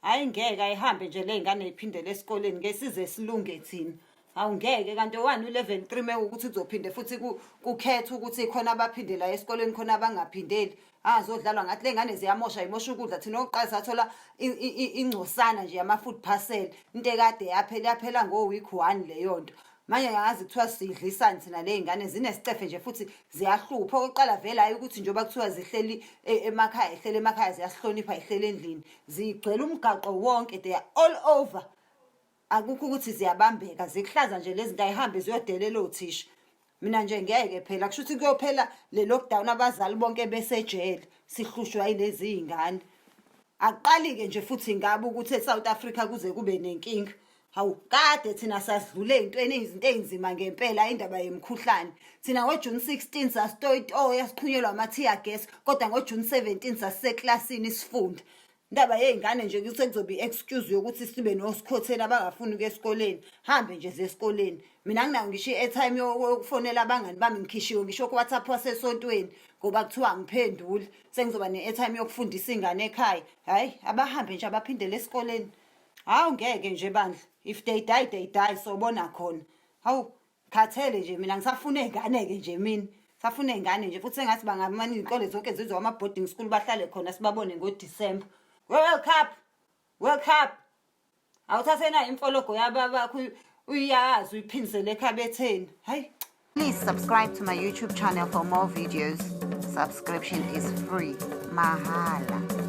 Hhayi ngeke, ayihambe nje le ngane iphindele esikoleni, ngeke size silunge thina. Hawu ngeke, kanti owani u-level 3 mewukuthi kuzophinde futhi kukhethwe ukuthi khona abaphindela esikoleni, khona abangaphindeli. Azodlalwa ngathi, le ngane ziyamosha, imosha ukudla. Thina oqala sathola ingcosana nje yama-food parcel, into ekade yaphela, yaphela ngo-week 1 leyo nto. Manje angazi kuthiwa sidlisani thina. Le y'ngane zinesicefe nje futhi ziyahlupha. Okokuqala vele, hhayi ukuthi njengoba kuthiwa zihleli emakhaya, ihleli emakhaya, ziyasihlonipha, ihleli endlini, zigcwele umgaqo wonke, they are all over. Akukho ukuthi ziyabambeka, zikuhlaza nje lezi zinto. Ayihambe ziyodelela othisha. Mina nje ngeke phela, kusho ukuthi kuyophela le lockdown abazali bonke besejele, sihlushwa yilezi y'ngane. Akuqali-ke nje futhi ngabe ukuthi e-South Africa kuze kube nenkinga. Hawu, kade thina sasidlule ey'ntweni, izinto ey'nzima ngempela. Indaba yemikhuhlane, thina ngoJune 16 sasitoyitoya, siqhunyelwa ama-tear gas, kodwa ngoJune 17 sasiseklasini sifunda. Indaba yey'ngane nje sekuzobe i-excuse yokuthi sibe nosikhotheni abangafuni ukuya esikoleni. Hambe nje zesikoleni. Mina nginayo ngisho i-airtime yokufonela abangani bami, ngikhishiwe ngisho ku-WhatsApp wasesontweni ngoba kuthiwa angiphenduli. Sengizoba ne-airtime yokufundisa ingane ekhaya? Hhayi, abahambe nje, abaphindele esikoleni. Hawu ngeke nje bandla, if they die, they die, sobona khona. Hawu, khathele nje mina, ngisafuna ey'ngane-ke nje mina, safuna ey'ngane nje futhi. Sengathi bangamane iy'kole zonke zizwe ama-boarding school, bahlale khona, sibabone ngoDisemba. World Cup, World Cup, awuthathe nayo imfologo yababakho, uyazi, uyiphindisele ekhabetheni. Hayi. Please subscribe to my YouTube channel for more videos. Subscription is free. Mahala.